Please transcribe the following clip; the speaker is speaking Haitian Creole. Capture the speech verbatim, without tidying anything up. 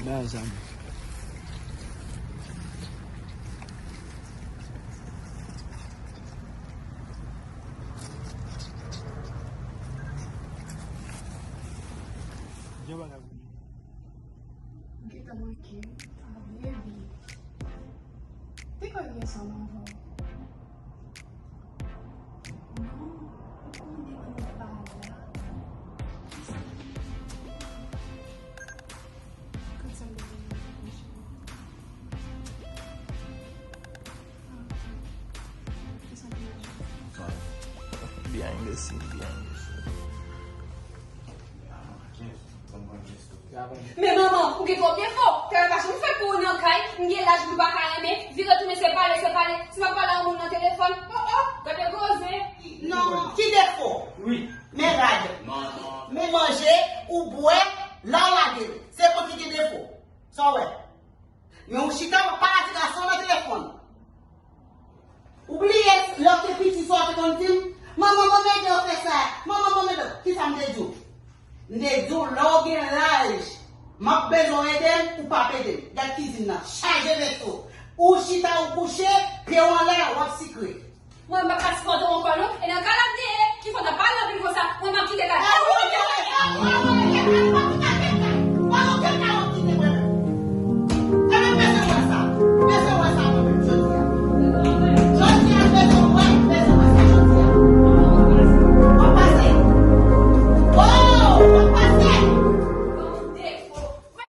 Mezanmi. Jan bagay pou li. Ou gentan manke m. Ah, baby. Te konn gen sa anvan. Non, ou konnen mwen pa la. Kisa m te gen, mon chéri? Ah, ok. Kisa m te gen? Byen, mèsi, byen, mèsi. Men manman, ou gen twòp defo. Travay pa janm fèt pou ou nan kay. M gen laj pou m pa ka renmen. Vire tounen se pale, se pale. Si m ap pale a yon moun nan telefòn. Oh, oh, gade koze. Non, ki defo? Wi. Men rad. Non, non. Men manje, ou bwè, la w lage l. Se mwen ki gen defo. Sa w wè? Men ou chita w ap pale ak ti gason nan telefòn. Ou bliye lè w te piti sa w te konn di m, "Manman, ban m ede w fè sa. Manman, ban m ede w." Kisa m te di w? M te di w, lè w gen laj, m ap bezwen w ede m, ou p ap ede m. Gad kizin nan, chaje veso. Ou chita, ou kouche, pye w anlè, w ap sikre. Mwen, m p ap ka sipòte w ankò, non. E nan ka l ap deye.